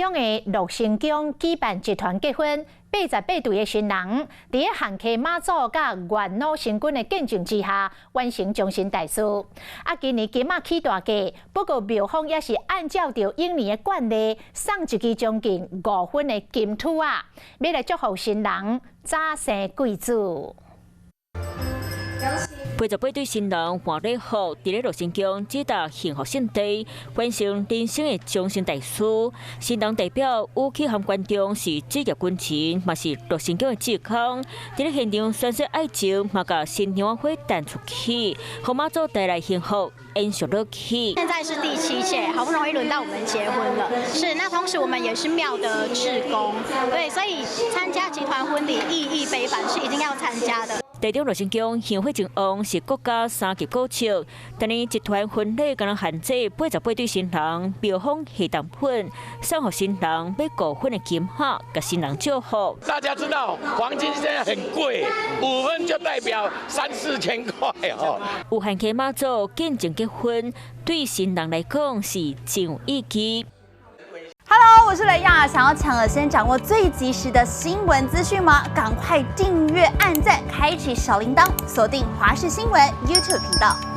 中的樂成宮舉辦集團結婚，88對的新人，佇咧限溪媽祖佮元老神君的見證之下，完成終身大事。啊，今年金仔起大價，不過廟方也是按照著往年的慣例，送一支將近5分的金兔仔，欲來祝福新人早生貴子。88對新人換禮服，佇咧樂成宮這搭幸福聖地，完成人生的終身大事。新人代表有去和觀眾是職業軍人，嘛是樂成宮的志工，佇咧現場宣誓愛情，嘛共新娘花彈出去，予媽祖帶來幸福延續落去。現在是第七屆，好不容易輪到我們結婚了。是，那同時我們也是廟的志工，對，所以參加集團婚禮意義非凡，是一定要參加的。台中樂成宮香火正旺，是國家三級古蹟。但是集團婚禮敢若限制88對新人，廟方下重本送予新人欲5分的金盒，共新人祝福。大家知道黃金現在很貴，5分就代表三四千塊哦。有限溪媽祖見證結婚，對新人來講是真有意義。 Hello，我是雷亞，想要搶先掌握最及時的新聞資訊嗎？趕快訂閱、按讚、開啟小鈴鐺，鎖定華視新聞 YouTube 頻道。